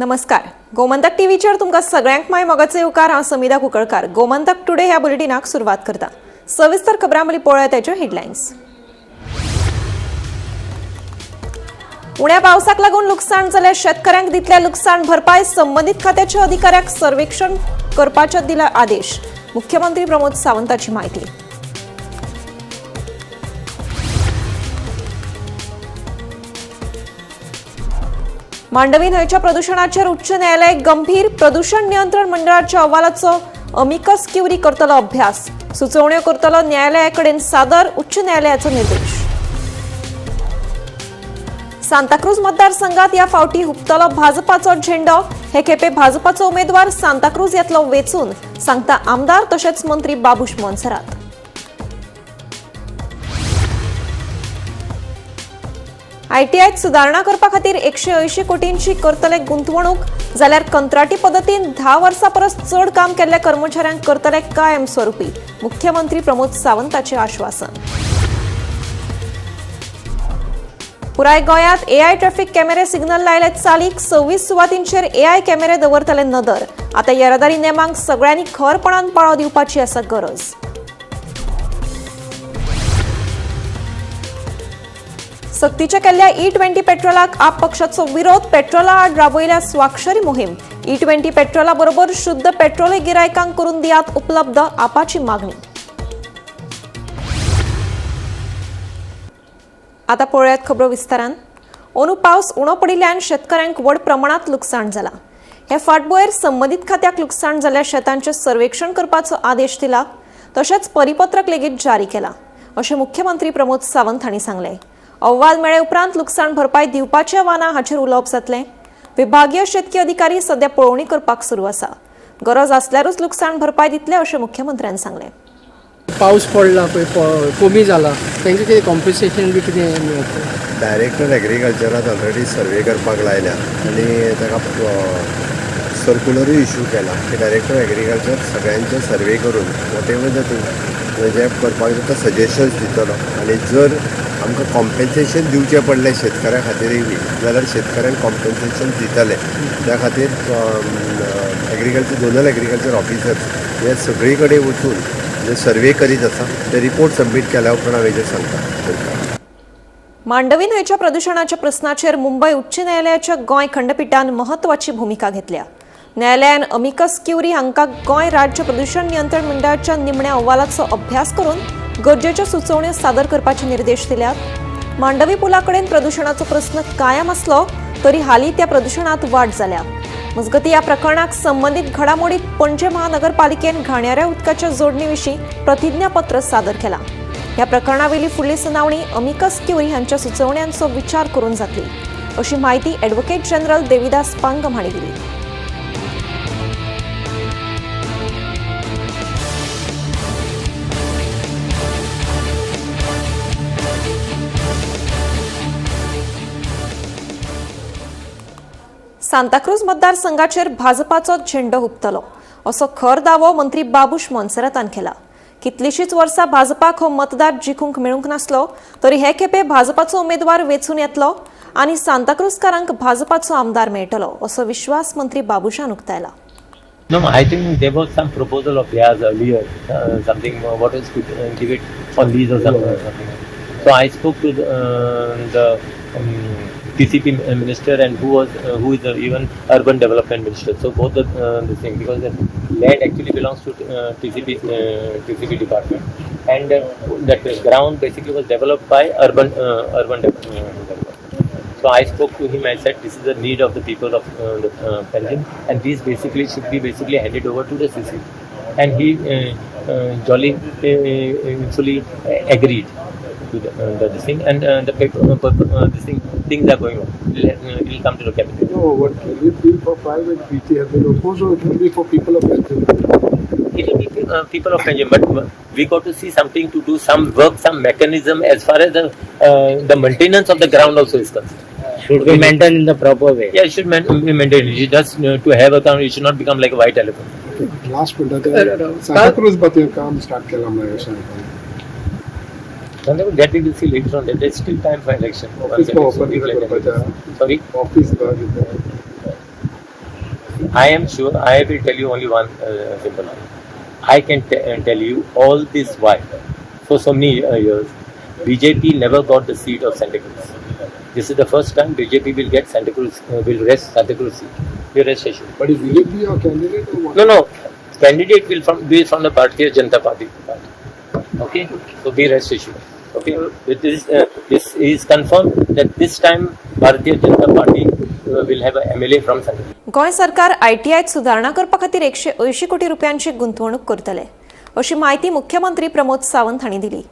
नमस्कार, गोमंतक टीव्हीचेर तुमकां सगळ्यांक my मोगाचो येवकार. हांव समिधा कुंकळकार. गोमंतक टुडे ह्या बुलेटिनाक सुरवात करता. सविस्तर खबरां मदीं पळोवया ताच्यो हेडलायन्स. उण्या पावसाक लागून लुकसाण जाल्यार शेतकऱ्यांक दितल्या लुकसाण भरपाय संबंदीत खात्याच्या अधिकाऱ्याक सर्वेक्षण करपाचे दिला आदेश. मुख्यमंत्री प्रमोद सावंताची माहिती. मांडवी न्हंयच्या प्रदूषणाचेर उच्च न्यायालय गंभीर. प्रदूषण नियंत्रण मंडळाच्या अहवालाचो अमिकस क्युरी करतलो अभ्यास. सुचोवण्यो करतलो न्यायालयाकडेन सादर. उच्च न्यायालयाचो निर्देश. सांताक्रूज मतदारसंघात या फावटी हुपतलो भाजपाचो झेंडो. हे खेपे भाजपाचो उमेदवार सांताक्रूज येतलो वेचून, सांगता आमदार तशेंच मंत्री बाबूश मोन्सेरात. आयटीआयत सुदारणा करपा खातीर 180 कोटींची करतले गुंतवणूक. जाल्यार कंत्राटी पद्दतीन 10 वर्सां परस चड काम केल्ल्या कर्मचाऱ्यांक करतले कायमस्वरूपी. मुख्यमंत्री प्रमोद सावंताचें आश्वासन. पुराय गोंयांत एआय ट्रॅफिक कॅमेरे सिग्नल लायले चालीक. 26 सुवातींचेर एआय कॅमेरे दवरतले नदर. आतां येरादारी नेमांक सगळ्यांनी खरपणान पाळो दिवपाची आसा गरज. सक्तीच्या केल्ल्या E20 पेट्रोलाक आप पक्षाचो विरोध. पेट्रोला आड राबयल्या स्वाक्षरी मोहीम. E20 पेट्रोला बरोबर शुद्ध पेट्रोलय गिरायकांक करून दियात उपलब्ध, आपाची मागणी. आता पळोवयात खबरो विस्तारान. अंदू पावस उणो पडिल्ल्यान शेतकऱ्यांक व्हड प्रमाणांत लुकसाण जाला. हे फाटभुंयेर संबंदीत खात्याक लुकसाण जाल्ल्या शेतांचें सर्वेक्षण करपाचो आदेश दिला, तशेंच परिपत्रक लेगीत जारी केला, अशें मुख्यमंत्री प्रमोद सावंत हांणी सांगलें. अहवाल मेळ्ळे उपरांत लुकसाण भरपाय दिवपाचें वा ना हाचेर उलोवप जातलें. विभागीय शेतकी अधिकारी सध्या पळोवणी करपाक सुरू आसा. गरज आसल्यारूच लुकसाण भरपाय दितले, अशें मुख्यमंत्र्यान सांगलें. पावस पडला पळय, कमी जाला, तांकां कितें कॉम्पन्सेशन बी कितें मेळटा? डायरेक्टर एग्रीकल्चरात ऑलरेडी सर्वे करपाक लायल्या आनी ताका सर्कुलरूय इशू केला की डायरेक्टर एग्रीकल्चर सगळ्यांचे सर्वे करून what ever the thing म्हणजे करपाक जाता सजेशन्स दितलो आनी जर आमकां कॉम्पेन्सेशन दिवचें पडलें शेतकऱ्यां खातीरूय बी जाल्यार शेतकऱ्यांक कॉम्पेन्सेशन दितले. त्या खातीर एग्रीकल्चर झोनल एग्रीकल्चर ऑफिसर्स हे सगळी कडेन वचून जे सर्वे करीत आसा ते रिपोर्ट सबमीट केल्या उपरांत हांव हेजेर सांगता. मांडवी न्हंयच्या प्रदूषणाच्या प्रस्नाचेर मुंबय उच्च न्यायालयाच्या गोंय खंडपिठान महत्वाची भुमिका घेतल्या. न्यायालयान अमिकस क्युरी हांकां गोंय राज्य प्रदूषण नियंत्रण मंडळाच्या निमण्या अहवालाचो अभ्यास करून गरजेच्यो सुचोवण्यो सादर करपाचे निर्देश दिल्यात. मांडवी पुला कडेन प्रदूषणाचो प्रस्न कायम आसलो तरी हालीं त्या प्रदूषणात वाड जाल्या. मजगतीं ह्या प्रकरणाक संबंदीत घडामोडीत पणजे महानगरपालिकेन घाणयाऱ्या उदकाच्या जोडणी विशीं प्रतिज्ञापत्र सादर केलां. ह्या प्रकरणावेली फुडली सुनावणी अमिकस क्युरी हांच्या सुचोवण्यांचो विचार करून जातली, अशी माहिती ॲडव्होकेट जनरल देविदास पांगम हांणी दिली. सांताक्रूज मतदारसंघाचेर भाजपाचो झेंडो हुपतलो असो खर दावो मंत्री बाबूश मोन्सेरातान केला. कितलीशीच वर्सां भाजपाक हो मतदार जिखूंक मेळूंक नासलो तरी हे खेपे भाजपाचो उमेदवार वेंचून येतलो आनी सांताक्रूजकारांक भाजपाचो आमदार मेळटलो असो विश्वास मंत्री बाबूशान उक्तायला. No, I think there was some proposal of theirs earlier, something what is to give it on lease or something. So I spoke to the TCP minister and who is the even urban development minister. So both the thing, because the land actually belongs to TCP department, and that ground basically was developed by urban development. So I spoke to him. I said this is the need of the people of the Panjim, and these basically should be basically handed over to the CC. And he jolly fully agreed to the this thing, and the paper, this thing, things are going on. It will come to the cabinet. No, what will it be for private BT has been opposed, or it will be for people of Panjim? It will be people of Panjim, but we got to see something to do, some work, some mechanism as far as the maintenance of the ground also is concerned. Should be maintained in the proper way. Yeah, it should be maintained. You just to have a ground, it should not become like a white elephant. Last point, Santacruz बातीर काम start केला म्हणून. That we will see later on. There's still time for election. Office Once open election, करपाचें. Sorry? Office. I am sure, I will tell you only one simple thing. I can tell you all this why. For so many years, BJP never got the seat of Santa Cruz. This is the first time BJP will get Santa Cruz, will rest Santa Cruz seat. We rest assured. But is BJP your candidate or what? No, no. Candidate will be from the Bharatiya Janata Party. Okay, so be rest assured. Okay, with this, this is confirmed that this time Bharatiya Janata Party will have a MLA from Santa Cruz. Goa सरकार आयटीआयत सुदारणा करपा खातीर 180 कोटी रुपयांची गुंतवणूक करतले अशी म्हायती मुख्यमंत्री प्रमोद सावंत हांणी दिली.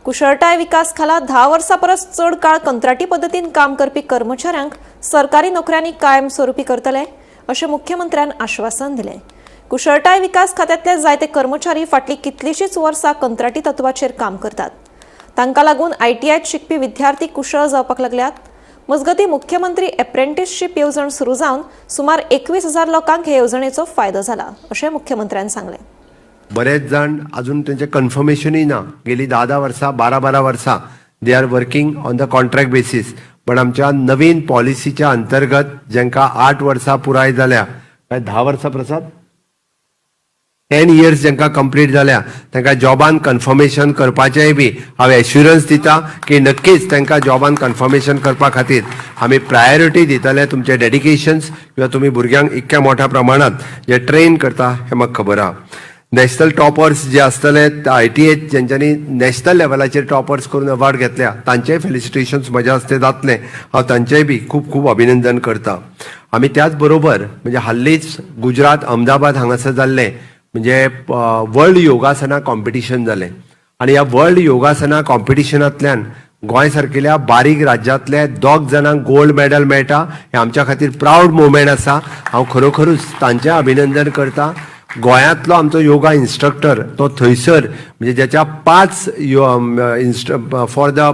कुशळटाय विकास खाला 10 वर्सां परस चड काळ कंत्राटी पद्दतीन काम करपी कर्मचाऱ्यांक सरकारी नोकऱ्यांनी कायमस्वरूपी करतले अशें मुख्यमंत्र्यान आश्वासन दिलें. कुशळटाय विकास खात्यांतले जायते कर्मचारी फाटलीं कितलींशींच वर्सां कंत्राटी तत्वाचेर काम करतात. तांकां लागून आयटीआयत शिकपी विद्यार्थी कुशळ जावपाक लागल्यात. मजगतीं मुख्यमंत्री एप्रेंटिसशीप येवजण सुरू जावन सुमार 21,000 लोकांक हे येवजणेचो फायदो जाला अशें मुख्यमंत्र्यान सांगलें. बरेच जाण अजून तेंचें कन्फर्मेशनूय ना. गेली 10-10 वर्सां 12-12 वर्सां they are working on the contract basis. पण आमच्या नवीन पॉलिसीच्या अंतर्गत जांकां 8 वर्सां पुराय जाल्या काय 10 वर्सां प्रसाद 10 इयर्स जांकां कंप्लीट जाल्या तांकां जॉबान कन्फर्मेशन करपाचेंय बी हांव एश्युरन्स दिता की नक्कीच तांकां जॉबान कन्फर्मेशन करपा खातीर आमी प्रायोरिटी दितले. तुमचे डेडिकेशन्स किंवा तुमी भुरग्यांक इतक्या मोठ्या प्रमाणात जे ट्रेन करता हें म्हाका खबर आहा. नॅशनल टॉपर्स जे आसतले ITI जेंच्यांनी नॅशनल लेवलाचेर टॉपर्स करून अवॉर्ड घेतल्या तांचेय फेलिसिटेशन्स म्हज्या हस्ते जातलें. हांव तांचेय बी खूब खूब अभिनंदन करता. आमी त्याच बरोबर म्हणजे हाल्लीच गुजरात अहमदाबाद हांगासर जाल्लें म्हणजे वर्ल्ड योगासना कॉम्पिटिशन जालें आनी ह्या वर्ल्ड योगासना कॉम्पिटिशनांतल्यान गोंय सारकेल्या बारीक राज्यांतले 2 जाणांक गोल्ड मेडल मेळटा हें आमच्या खातीर प्रावड मुवमेंट आसा. हांव खरोखरूच तांचें अभिनंदन करता. गोंयांतलो आमचो योगा इन्स्ट्रक्टर तो थंयसर म्हणजे ज्याच्या 5 फॉर the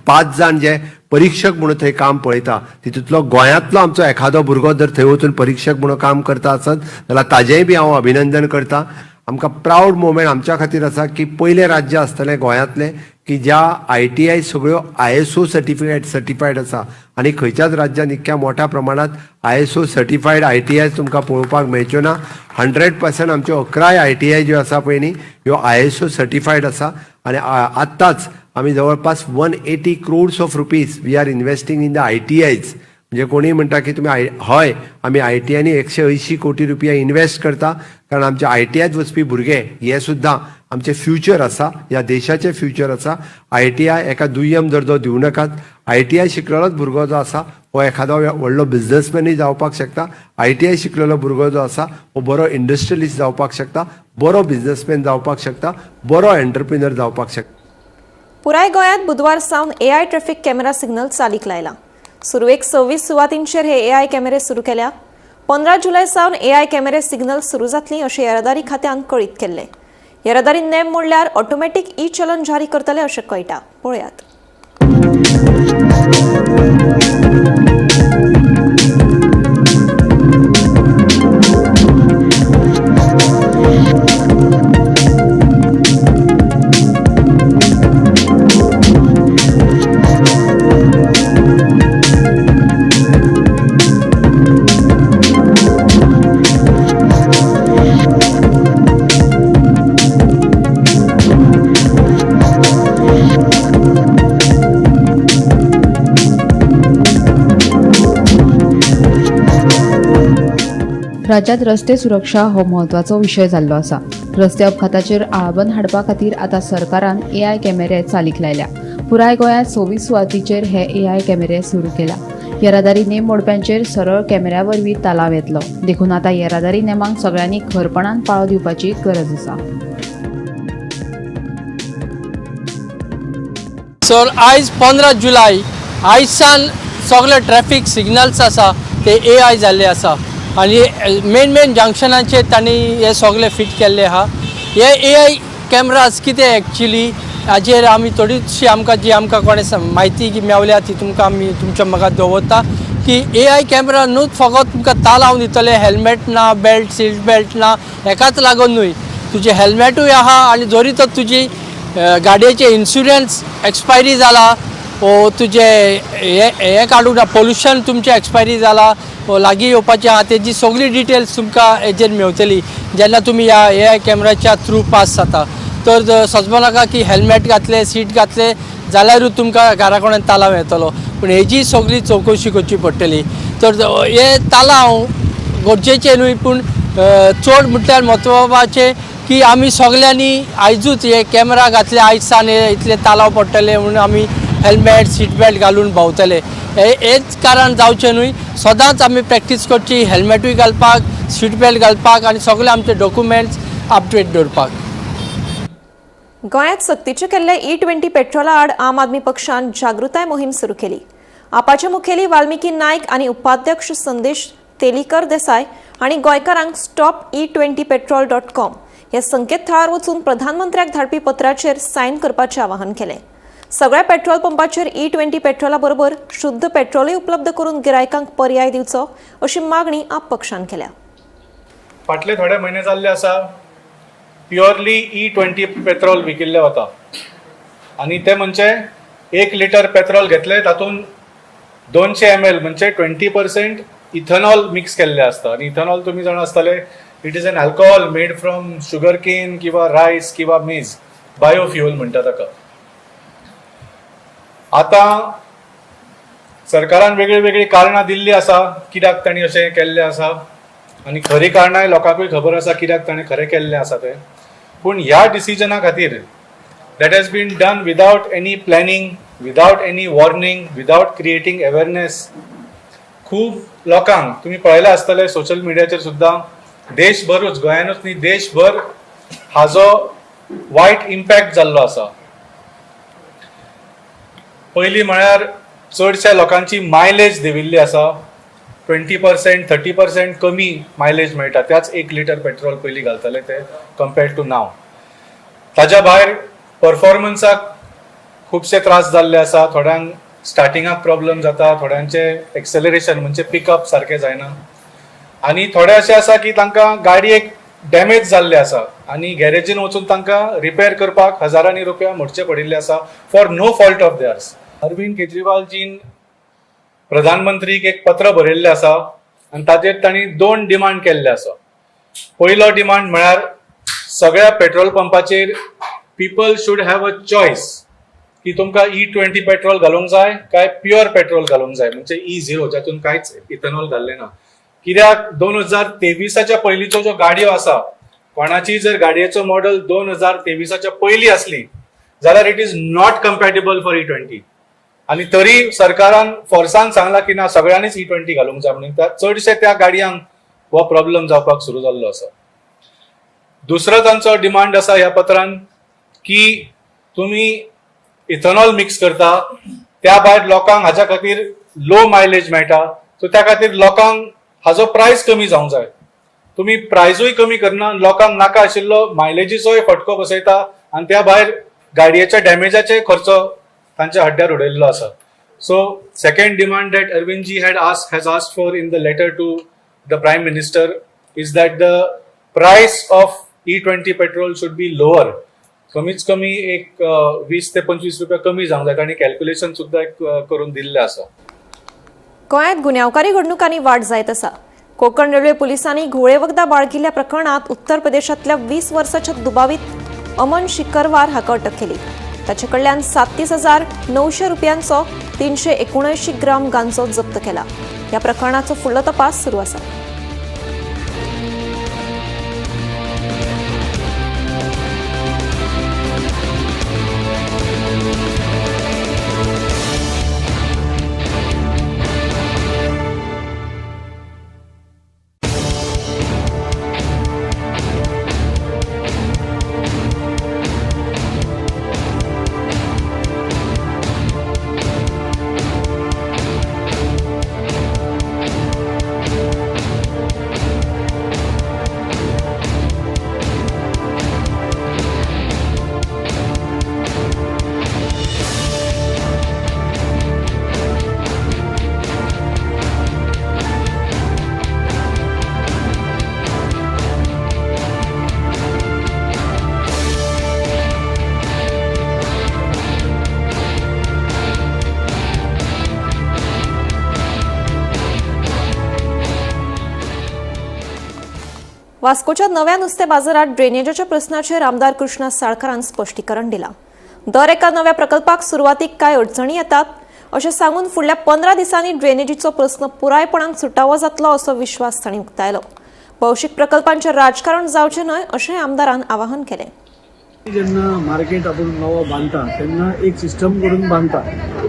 5 जाण जे परीक्षक म्हणून थंय काम पळयता तितूंतलो गोंयांतलो आमचो एखादो भुरगो जर थंय वचून परीक्षक म्हणून काम करता आसत जाल्यार ताजेंय बी हांव अभिनंदन करता. आमकां प्रावड मुवमेंट आमच्या खातीर आसा की पयलें राज्य आसतलें गोंयांतलें की ज्या ITI सगळ्यो ISO certified आसा आनी खंयच्याच राज्यान इतक्या मोठ्या प्रमाणात ISO certified ITI तुमकां पळोवपाक मेळच्यो ना. 100% आमच्यो 11 ITI ज्यो आसा पळय न्ही ह्यो ISO certified आसा आनी आत्ताच आमी जवळपास 180 crores of rupees we are investing in the ITIs. म्हणजे कोणी म्हणटा की तुमी हय आमी ITIनी 180 कोटी रुपया इन्वेस्ट करता कारण आमच्या ITIत वचपी भुरगे हे सुद्दां आमचे फ्युचर आसा, ह्या देशाचें फ्युचर आसा. ITI एका दुय्यम दर्जो दिवं नाकात. ITI शिकलेलोच भुरगो जो आसा हो एखादो व्हडलो बिजनसमॅनूय जावपाक शकता. ITI शिकलेलो भुरगो जो आसा हो बरो इंडस्ट्रियलिस्ट जावपाक शकता, बरो बिजनसमॅन जावपाक शकता, बरो एंटरप्रिनर जावपाक शकता. पुराय गोंयांत बुधवार सावन AI traffic camera signal चालीक लायला. सुरवेक 26 सुवातींचेर हे AI कॅमेरे सुरू केल्या. 15 जुलय सावन AI कॅमेरे सिग्नल सुरू जातली अशें येरादारी खात्यान कळीत केल्लें. येरादारी नेम मोडल्यार ऑटोमॅटीक ई चलन जारी करतले अशें कळटा. पळयात. राज्यात रस्ते सुरक्षा हो म्हत्वाचो विशय जाल्लो आसा. रस्ते अपघाताचेर आळाबंद हाडपा खातीर आतां सरकारान AI कॅमेरे चालीक लायल्या. पुराय गोंयांत 26 सुवातीचेर हे AI कॅमेरे सुरू केला. येरादारी नेम मोडप्यांचेर सरळ कॅमेऱ्या वरवीं तालाव येतलो. देखून आतां येरादारी नेमांक सगळ्यांनी खरपणान पाळो दिवपाची गरज आसा. सर आयज 15 जुलय आयजसान सगळे ट्रॅफिक सिग्नल्स आसा ते AI जाल्ले आसा आनी मेन मेन जंक्शनाचेर तांणी हे सगळे फिट केल्ले आहा. हे AI cameras कितें एक्चुली हाजेर आमी थोडीशी आमकां जी आमकां कोणें म्हायती मेवल्या ती तुमकां आमी तुमच्या मुखार दवरता की AI camera न्हूच फकत तुमकां तालावन दितले. हेल्मेट ना, बेल्ट सीट बेल्ट ना हेकाच लागून न्हय, तुजें हेल्मेटूय आहा आनी जरी तर तुजी गाडयेचे इन्शुरन्स एक्सपायरी जाला ओ तुजें हें काडूंक ना, पोल्युशन तुमचें एक्सपायरी जाला, लागीं येवपाचें आहा तेजी सगळी डिटेल्स तुमकां हेजेर मेवतली जेन्ना तुमी ह्या ए I कॅमेराच्या थ्रू पास जाता. तर सजमो नाका की हेल्मेट घातलें सीट घातलें जाल्यारूच तुमकां घरा कडेन तालांव येतलो, पूण हेजी सगळी चवकशी करची पडटली. तर हे तालांव गरजेचे न्हय, पूण चड म्हटल्यार म्हत्वाचें की आमी सगल्यांनी आयजूच हे कॅमेरा घातले आयज सान हे इतले तालांव पडटले म्हणून आमी हेल्मेट सीट बेल्ट घालून भोंवतले हेच कारण जावचें न्हय. सदांच आमी प्रॅक्टीस करची, हेल्मेटूय घालपाक, सीट बेल्ट घालपाक आनी सगळे आमचे डॉक्युमेंट्स अपडेट दवरपाक. गोंयांत सक्तीचे केल्ले E20 पेट्रोला आड आम आदमी पक्षान जागृताय मोहीम सुरू केली. आपाचे मुखेली वाल्मिकी नायक आनी उपाध्यक्ष संदेश तेलीकर देसाय हांणी गोंयकारांक stop E20petrol.com ह्या संकेतथळार वचून प्रधानमंत्र्याक धाडपी पत्राचेर सायन करपाचें आवाहन केलें. सगळ्या पेट्रोल पंपाचेर E20 पेट्रोला बरोबर शुद्ध पेट्रोलूय उपलब्ध करून गिरायकांक पर्याय दिवचो अशी मागणी आप पक्षान केल्या. फाटले थोडे म्हयने जाल्ले आसा प्युअरली E20 petrol विकिल्लें वता आनी ते म्हणजे 1 लिटर पेट्रोल घेतले तातूंत 200 ml म्हणजे 20% इथेनॉल मिक्स केल्लें आसता. आनी इथेनॉल तुमी जाणा आसतले, it is an alcohol made from sugar cane किंवा रायस किंवा मेज, बायोफ्युअल म्हणटा ताका. आतां सरकारान वेगळी वेगळी कारणां दिल्ली आसा कित्याक तांणी अशें केल्लें आसा आनी खरी कारणांय लोकांकूय खबर आसा कित्याक ताणें खरें केल्लें आसा तें. पूण ह्या डिसिजना खातीर that has been done without any planning, without any warning, without creating awareness. खूब लोकांक तुमी पळयलां आसतलें सोशल मिडियाचेर सुद्दां, देशभरूच, गोंयानूच न्ही देशभर हाजो वायट इम्पॅक्ट जाल्लो आसा. पयलीं म्हळ्यार चडश्या लोकांची मायलेज देंविल्ली आसा, 20% 30% कमी मायलेज मेळटा त्याच 1 लिटर पेट्रोल पयलीं घालताले ते कंपेर्ड टू नाव. ताज्या भायर परफॉर्मन्साक खुबशे त्रास जाल्ले आसा, थोड्यांक स्टार्टिंगाक प्रॉब्लम जाता, थोड्यांचे एक्सेलरेशन म्हणजे पिकअप सारकें जायना आनी थोडे अशे आसा की तांकां गाडयेक डॅमेज जाल्ले आसा आनी गॅरेजीन वचून तांकां रिपेर करपाक हजारांनी रुपया मोडचे पडिल्ले आसा for no fault of theirs. Arvind केजरीवालजीन प्रधानमंत्रीक एक पत्र बरयल्लें आसा आनी ताचेर तांणी 2 डिमांड केल्ले आसा. पयलो डिमांड म्हळ्यार सगळ्या petrol पंपाचेर people should have a choice की तुमकां E20 petrol घालूंक जाय काय प्युअर पेट्रोल घालूंक जाय, म्हणजे E0 जातून कांयच इथेनॉल घाल्लें ना. कित्याक 2023 पयलींच्यो ज्यो गाडयो आसा, कोणाची जर गाडयेचो मॉडल 2023 पयलीं आसली जाल्यार it is not compatible for E20. आनी तरी सरकारान फोर्सान सांगलां की ना सगळ्यांनीच E20 घालूंक जाय म्हणून, त्या चडशे त्या गाडयांक हो प्रॉब्लम जावपाक सुरू जाल्लो आसा. दुसरो तांचो डिमांड आसा ह्या पत्रान की तुमी इथेनॉल मिक्स करता त्या भायर लोकांक हाज्या खातीर लो मायलेज मेळटा, सो त्या खातीर लोकांक हाजो प्रायस कमी जावंक जाय. तुमी प्रायजूय कमी करना, लोकांक नाका आशिल्लो मायलेजीचोय फटको बसयता आनी त्या भायर गाडयेच्या डॅमेजाचेय खर्च तांच्या हड्ड्यार उडयल्लो आसा. So second demand that Arvindji has asked for in the letter to the prime minister is that the price of E20 petrol should be lower. कमीच कमी एक 20 ते 25 रुपया कमी जावंक जाय. तांणी कॅल्क्युलेशन सुद्दां एक करून दिल्लें आसा. गोंयांत गुन्यांवकारी घडणुकांनी वाड जायत आसा. कोकण रेल्वे पुलिसांनी घुंवळे वखदां बाळगिल्ल्या प्रकरणांत उत्तर प्रदेशांतल्या 20 वर्साच्या दुबावीत अमन शिकरवार हाका अटक केली. ताचे कडल्यान 37,900 रुपयांचो 379 ग्राम गांजो जप्त केला. ह्या प्रकरणाचो फुडलो तपास सुरू आसा. वास्कोच्या नव्या नुस्तें बाजारात ड्रेनेजाच्या प्रस्नाचेर आमदार कृष्णा साळकारान स्पश्टीकरण दिलां. दर एका नव्या प्रकल्पाक सुरवातीक कांय अडचणी येतात अशें सांगून फुडल्या 15 दिसांनी ड्रेनेजीचो प्रस्न पुरायपणान सुटावो जातलो असो विश्वास तांणी उक्तायलो. भौशीक प्रकल्पांचें राजकारण जावचें न्हय अशें आमदारान आवाहन केलें. जेन्ना मार्केट आपूण नवो बांदता तेन्ना एक सिस्टम करून बांदता.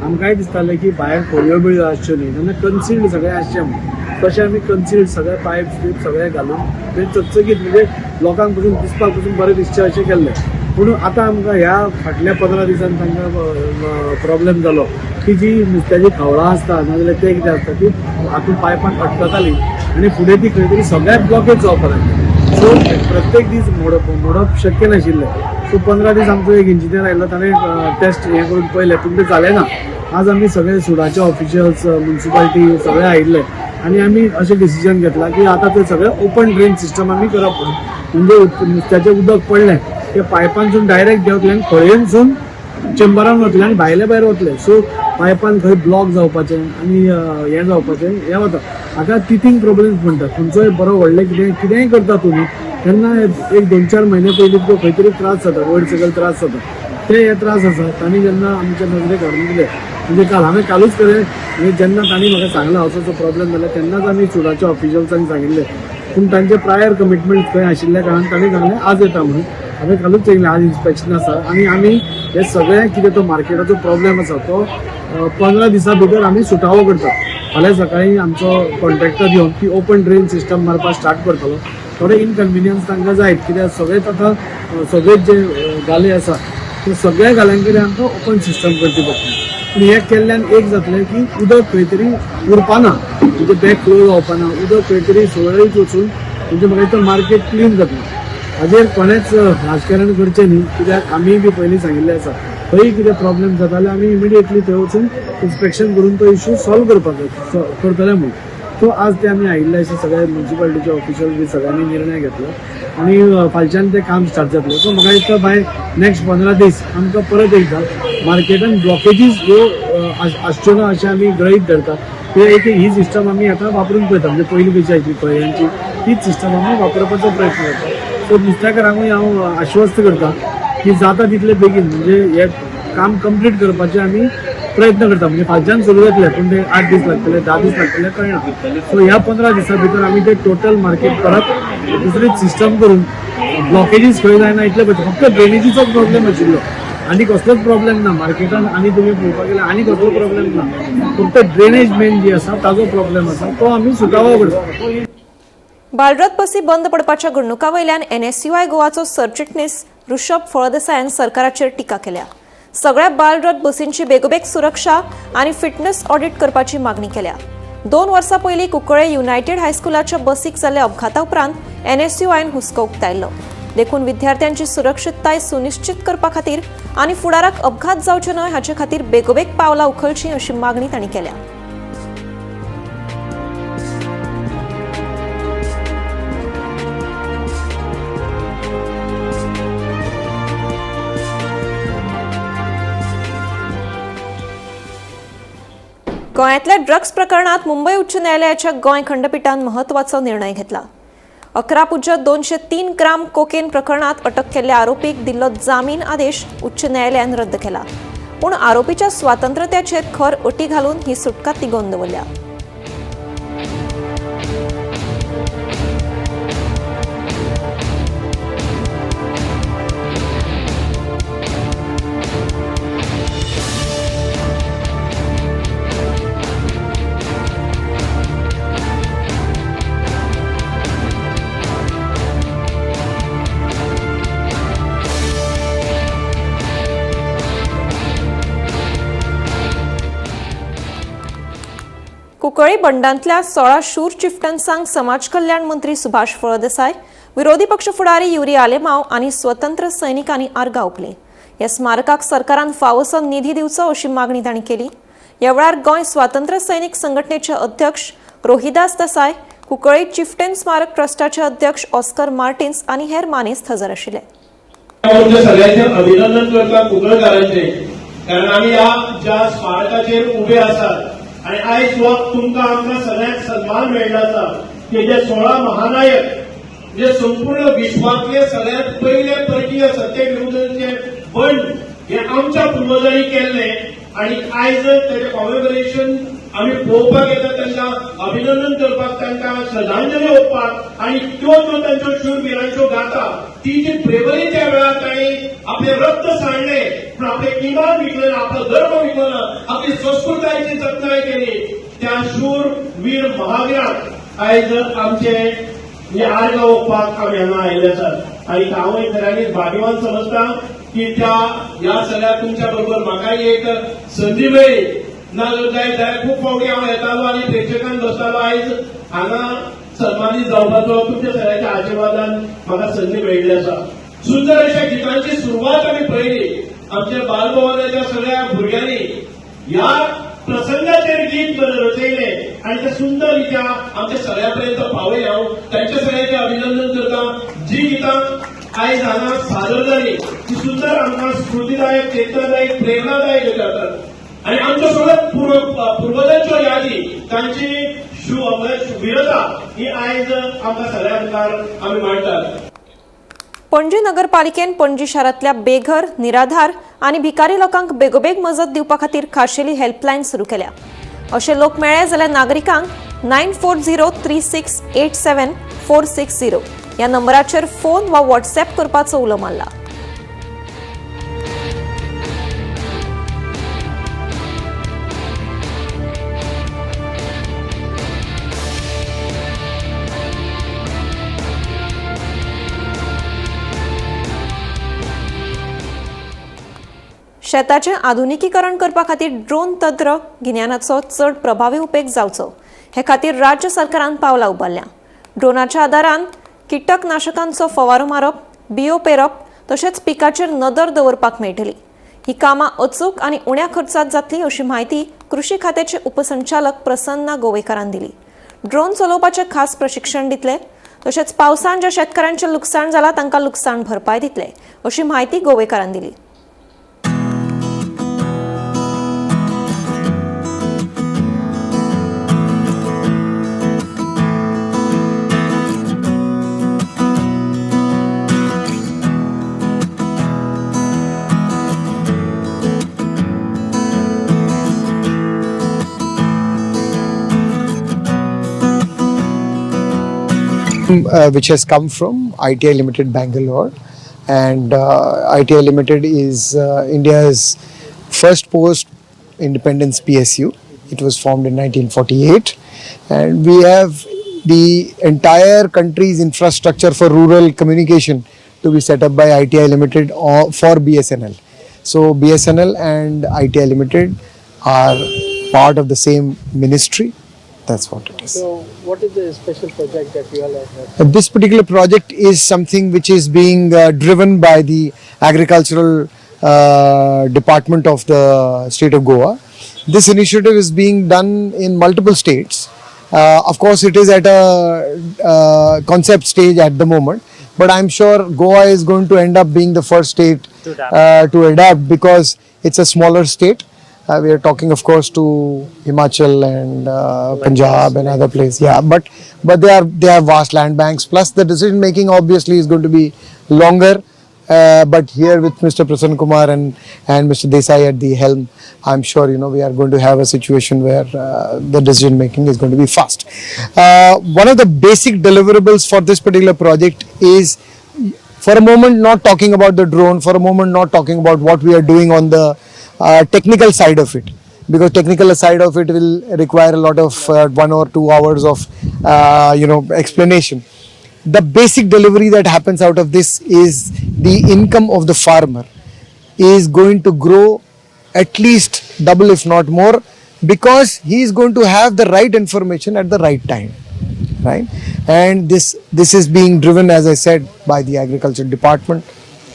आमकांय दिसतालें की भायर खोळयो बिळयो आसच्यो न्ही, तेन्ना कन्सिल्ड सगळें आसचें म्हूण. तशें आमी कन्सिल्ड सगळे पायप्स बीप सगळे घालून ते चकचकीत म्हणजे लोकांक पसून दिसपाक पसून बरें दिसचें अशें केल्लें. पूण आतां आमकां ह्या फाटल्या 15 दिसान तांकां प्रॉब्लेम जालो की जी नुस्त्याची खवळां आसता नाजाल्यार तें कितें आसता ती हातूंत पायपान अटकताली आनी फुडें ती खंय तरी सगळ्याक ब्लॉकेज जावपाक लागली. सो प्रत्येक दीस मोडप शक्य नाशिल्लें. सो 15 दीस आमचो एक इंजिनियर आयलो, ताणें टेस्ट हें करून पळयलें पूण तें जालें ना. आज आमी सगळे सुडाचे ऑफिशियल्स, म्युन्सिपाल्टी सगळे आयिल्ले आनी आमी अशें डिसिजन घेतलां की आतां ते सगळे ओपन ड्रेन सिस्टम आमी करप म्हणून. म्हणजे नुस्त्याचें उदक पडलें तें पायपानसून डायरेक्ट देंवतलें आनी खळयेनसून चेंबरान वतलें आनी भायले भायर वतलें. सो पायपान खंय ब्लॉक जावपाचें आनी हें जावपाचें हें वता. हाका टिथींग प्रॉब्लम्स म्हणटात. खंयचोय बरो व्हडलें कितें कितेंय करता तुमी तेन्ना एक 2-4 म्हयने पयलीं तुका खंय तरी त्रास जाता, वयर सकयल त्रास जाता. ते हे त्रास आसा तांणी जेन्ना आमच्या नजरेक हाडून दिले म्हणजे काल हांवें कालूच केलें. म्हणजे जेन्ना तांणी म्हाका सांगलां असो असो प्रॉब्लम जाला तेन्नाच आमी सुडाच्या ऑफिशियल्सांक सांगिल्लें. पूण तांचे प्रायर कमिटमेंट खंय आशिल्ल्या कारणान तांणी सांगलें आज येता म्हणून. हांवें कालूच सांगलें आज इन्स्पेक्शन आसा आनी आमी हे सगळें कितें तो मार्केटाचो प्रॉब्लम आसा तो 15 दिसां भितर आमी सुटावो करता. फाल्यां सकाळीं आमचो कॉन्ट्रॅक्टर येवन ती ओपन ड्रेन सिस्टम मारपाक स्टार्ट करतलो. थोडे इनकन्विनियन्स तांकां जायत कित्याक सगळेच आतां सगळेच जे गाले आसा ते सगळ्या गाल्यां कडेन आमकां ओपन सिस्टम करची पडटली. पूण हें केल्ल्यान एक जातलें की उदक खंय तरी उरपाना, म्हणजे बॅक फ्लो जावपाना, उदक खंय तरी सुरळीत वचून म्हणजे म्हाका दिसता मार्केट क्लीन जातलें. हाजेर कोणेंच राजकारण करचें न्ही कित्याक आमी बी पयलीं सांगिल्लें आसा खंय कितें प्रॉब्लम जाता जाल्यार आमी इमिडिएटली थंय वचून इन्स्पेक्शन करून तो इशू सॉल्व करपाक जाय करतले म्हणून. सो आज ते आमी आयिल्ले अशे सगळे म्युन्सिपालिटीचे ऑफिशियल बी सगळ्यांनी निर्णय घेतलो आनी फालच्यान तें काम स्टार्ट जातलें. सो म्हाका दिसता बाय नेक्स्ट 15 दीस आमकां परत एकदां मार्केटान ब्लॉकेजीस ह्यो आसच्यो ना अशें आमी गृहीत धरता. कित्याक एक ही सिस्टम आमी आतां वापरून पळयता, म्हणजे पयलीं कशी आशिल्ली खळयांची तीच सिस्टम आमी वापरपाचो प्रयत्न करता. सो नुस्त्याकारांकूय हांव आश्वस्त करता की जाता तितले बेगीन म्हणजे हे काम कंप्लीट करपाचें आमी प्रयत्न करता. म्हणजे फालच्यान सुरू जातले पूण ते 8 दीस लागतले, 10 दीस लागतले कळना. सो ह्या 15 दिसां भितर आमी ते टोटल मार्केट परत दुसरीच सिस्टम करून ब्लॉकेजीस खंय जायना इतले पळयता. फक्त ड्रेनेजीचो प्रॉब्लेम आशिल्लो आनी कसलोच प्रॉब्लेम ना मार्केटान. आनी तुमी पळोवपाक गेल्यार आनी कसलो प्रॉब्लेम ना, फक्त ड्रेनेज मेन जी आसा ताजो प्रॉब्लेम आसा तो आमी सुटावो करता. बालरथ बसी बंद पडपाच्या घडणुका वयल्यान एनएसयूआय गोवाचो सरचिटणीस ऋषभ फळदेसायान सरकाराचेर टिका केल्या. सगळ्या बालरथ बसींची बेगोबेग सुरक्षा आनी फिटनेस ऑडिट करपाची मागणी केल्या. 2 वर्सां पयलीं कुंकळे युनायटेड हायस्कुलाच्या बसीक जाल्ल्या अपघाता उपरांत एनएसयूआयन हुस्को उक्तायल्लो. देखून विद्यार्थ्यांची सुरक्षितताय सुनिश्चित करपा खातीर आनी फुडाराक अपघात जावचे न्हय हाचे खातीर बेगोबेग पावलां उखलचीं अशी मागणी तांणी केल्या. गोंयांतल्या ड्रग्स प्रकरणात मुंबय उच्च न्यायालयाच्या गोंय खंडपीठान महत्वाचो निर्णय घेतला. 11.203 ग्राम कोकेन प्रकरणात अटक केल्ल्या आरोपीक दिल्लो जामीन आदेश उच्च न्यायालयान रद्द केला. पूण आरोपीच्या स्वातंत्र्याचेर खर अटी घालून ही सुटका तिगोवन दवरल्या. कुंकळी बंडांतल्या 16 शूर चिफ्टन्सांक समाज कल्याण मंत्री सुभाष फळदेसाय, विरोधी पक्ष फुडारी युरी आलेमाव आनी स्वतंत्र सैनिकांनी आर्गां ओंपलीं. ह्या स्मारकाक सरकारान फावोसो निधी दिवचो अशी मागणी तांणी केली. ह्या वेळार गोंय स्वातंत्र्य सैनिक संघटनेचे अध्यक्ष रोहिदास देसाय, कुंकळी चिफ्टन स्मारक ट्रस्टाचे अध्यक्ष ऑस्कर मार्टिन्स आनी हेर मानेस्त हजर आशिल्ले. सगळ्यांचे अभिनंदन करता कुंकळकारांचे, कारण आमी ह्या ज्या स्मारकाचेर उबे आसात आणि आयज हो तुमकां आमकां सगळ्यांक सन्मान मेळ्ळो आसा की जे 16 महानायक म्हणजे संपूर्ण विश्वातले सगळ्यात पयले परकीय सत्ते विरुद्धचे बंड हे आमच्या पुर्वजांनी केल्ले आणि आयज तेजें कॉमेमोरेशन आमी पळोवपाक येता, तांकां अभिनंदन करपाक, तांकां श्रद्धांजली ओंपपाक. आनी त्यो ज्यो तांच्यो शूरवीरांच्यो गाथा, ती जी ब्रेवरी त्या वेळार तांणी आपलें रक्त सांडलें पूण आपलें इमान विकलें ना, आपलो धर्म विकलो ना, आपली संस्कृतायेची जतनाय केली, त्या शूर वीर महावीरांक आयज आमचे म्हणजे आर्गां ओंपपाक आमी हांगा आयिल्ले आसात. आनी हांवूय खऱ्यांनीच भाग्यवान समजता की त्या ह्या सगळ्या तुमच्या बरोबर म्हाकाय एक संदी मेळ्ळी. ना जर जायत जाल्यार खूब फावटी हांव येतालो आनी प्रेक्षकान बसतालो. आयज हांगा सन्मानीत जावपाचो तुमच्या सगळ्यांच्या आशिर्वादान म्हाका संदी मेळिल्ली आसा. सुंदर अशा गितांची सुरवात आमी पळयली. आमच्या बालभवनाच्या सगळ्या भुरग्यांनी ह्या प्रसंगाचेर गीत रचयलें आनी ते सुंदर रित्या आमच्या सगळ्या पर्यंत पावयलें. हांव तांच्या सगळ्यांचें अभिनंदन करता. जी गितां आयज हांगा सादर जाली ती सुंदर आमकां स्फूर्तीदायक, चेतनादायक, प्रेरणादायक जातात आनी आमच्या सगळ्या पुर्वजांच्यो यादी, तांची वीरता ही आयज आमकां सगळ्या मुखार आमी मांडटात. पणजी नगरपालिकेन पणजी शारांतल्या बेघर, निराधार आनी भिकारी लोकांक बेगोबेग मजत दिवपा खातीर खाशेली हेल्पलायन सुरू केल्या. अशे लोक मेळ्ळे जाल्यार नागरिकांक 9403687460 ह्या नंबराचेर फोन वा व्हॉट्सएप करपाचो उलो मारला. शेताचें आधुनिकीकरण करपा खातीर ड्रोन तंत्र गिन्यानाचो चड प्रभावी उपेग जावचो हे खातीर राज्य सरकारान पावलां उबारल्या. ड्रोनाच्या आदारान कीटकनाशकांचो फवारो मारप, बियो पेरप तशेंच पिकाचेर नदर दवरपाक मेळटली. ही कामां अचूक आनी उण्या खर्चात जातली अशी म्हायती कृषी खात्याचे उपसंचालक प्रसन्ना गोवेकारान दिली. ड्रोन चलोवपाचें खास प्रशिक्षण दितले तशेंच पावसान ज्या शेतकारांचें लुकसाण जालां तांकां लुकसाण भरपाय दितले अशी म्हायती गोवेकारान दिली. Which has come from ITI Limited Bangalore, and ITI Limited is India's first post-independence PSU. It was formed in 1948, and we have the entire country's infrastructure for rural communication to be set up by ITI Limited for BSNL. So BSNL and ITI Limited are part of the same ministry. That's what it is. So what is the special project that you all have? This particular project is something which is being driven by the agricultural department of the state of Goa. This initiative is being done in multiple states. Of course, it is at a concept stage at the moment, but I'm sure Goa is going to end up being the first state to adapt because it's a smaller state. We are talking, of course, to Himachal and Punjab and other places. Yeah, but they have vast land banks. Plus, the decision making obviously is going to be longer. But here with Mr. Prasanna Kumar and Mr. Desai at the helm, I'm sure we are going to have a situation where the decision making is going to be fast. One of the basic deliverables for this particular project is, for a moment, not talking about the drone, for a moment not talking about what we are doing on the technical side of it, because technical side of it will require a lot of 1 or 2 hours of explanation. The basic delivery that happens out of this is the income of the farmer is going to grow at least double, if not more, because he is going to have the right information at the right time, right? And this is being driven, as I said, by the agriculture department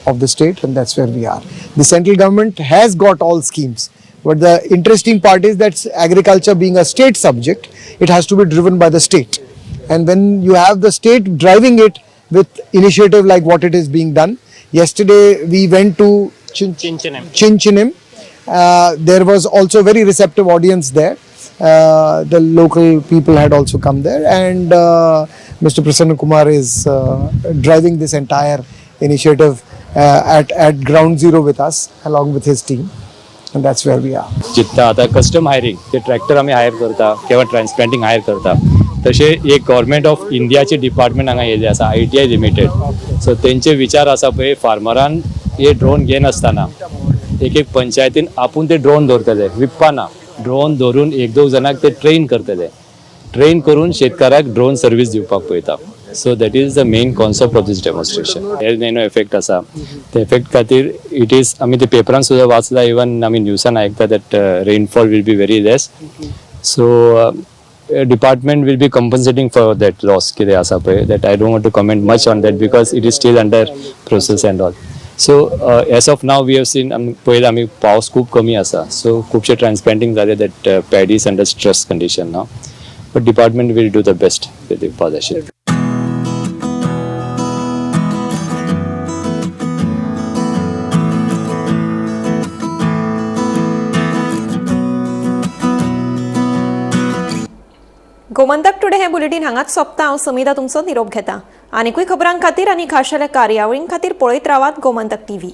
of the state, and that's where we are. The central government has got all schemes, but the interesting part is that agriculture being a state subject, it has to be driven by the state. And when you have the state driving it with initiative like what it is being done, yesterday we went to Chinchinim. There was also a very receptive audience there. The local people had also come there, and Mr. Prasanna Kumar is driving this entire initiative at ground zero with us, along with his team, and that's where we are. चित्ता आतां custom हायरींग ते tractor आमी higher करता किंवा ट्रान्सप्लांटींग higher करता, तशें एक government of इंडियाचे डिपार्टमेंट हांगा येयल्लें आसा, ITI limited. सो तेंचे विचार आसा पळय, फार्मरान हे ड्रोन घेनासतना एक एक पंचायतीन आपूण ते ड्रोन दवरतले, विकपाना, ड्रोन दवरून एक दोग जाणांक ते ट्रेन करतले, ट्रेन करून शेतकाराक ड्रोन सर्वीस दिवपाक पळयता. So that is the main concept of this demonstration. El Nino effect आसा, ते इफेक्ट खातीर it is आमी ते पेपरान सुद्दां वाचला, इवन आमी न्यूसान आयकता that rainfall will be very less. So department will be compensating for that loss कितें आसा पळय, that I don't want to comment much on that because it is still under process and all. So as of now we have seen, आमी पळयला आमी पावस खूब कमी आसा, सो खुबशे ट्रान्सप्लांटींग जाले, that paddy is under stress condition now, but department will do the best ते दिवपा जाय आशिल्लें. गोमंतक टुडे हें बुलेटीन हांगाच सोंपता. हांव समिता तुमचो निरोप घेता. आनिकूय खबरां खातीर आनी खाशेल्या कार्यावळीं खातीर पळयत रावात गोमंतक टीव्ही.